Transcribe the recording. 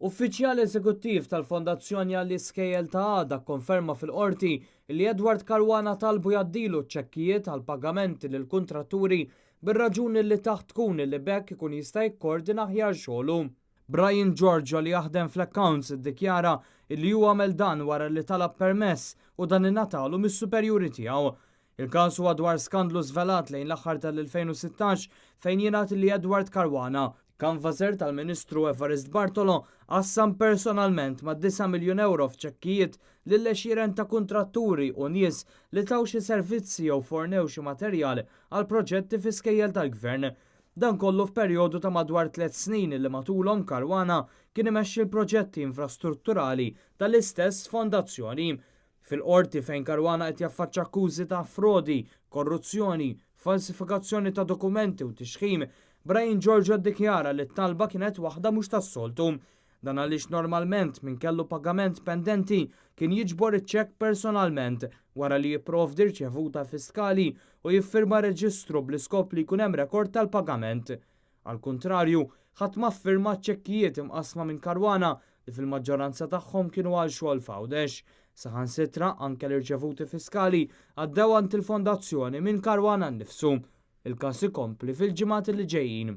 Uffiċjal eżekuttiv tal-Fondazzjoni għall-Iskejjel ta' Għada kkonferma fil-Qorti li Edward Caruana talbu jgħaddilu ċ-ċekkijiet għal pagamenti lill-kuntratturi bir-raġuni li taħt tkun li b'hekk ikun jista' jikkordina aħjar xogħlu. Brian Giorgio li jaħdem fl-accounts iddikjara li hu għamel dan wara li talab permess u dan ingħatalu mis-superjuri tiegħu. Il-każ huwa dwar skandlu żvelat lejn l-aħħar tal-2016 fejn jingħad li Edward Caruana, kanvaser tal-Ministru Evarist Bartolo, qassam personalment ma' 9 miljun euro f'ċekkijiet lil għexieren ta' kuntratturi u nies li taw xi servizzi jew fornew xi materjal għal proġetti fi skejjel tal-Gvern. Dan kollu f'perjodu ta' madwar tliet snin li matulhom Caruana kien imexxi l-proġetti infrastrutturali tal-istess fondazzjoni. Fil-Qorti fejn Caruana qed jaffaċċa akkużi ta' frodi, korruzzjoni, falsifikazzjoni ta' dokumenti u tixħim, Brian Giorgio ddikjara li t-talba kienet waħda mhux tas-soltu. Dan għaliex normalment min kellu pagament pendenti kien jiġbor iċ-ċekk personalment wara li jipprovdi rċevuta fiskali u jiffirma reġistru bl-iskop li jkun hemm rekord tal-pagament. Għall-kuntrarju, ħadd ma ffirma ċ-ċekkijiet imqassma minn Caruana li fil-maġġoranza tagħhom kienu għal xogħol f'Għawdex. Saħansitra anke l-irċevuti fiskali għaddew għand il-fondazzjoni minn Caruana nnifsu. Il-każ ikompli fil-ġimgħat li ġejjin.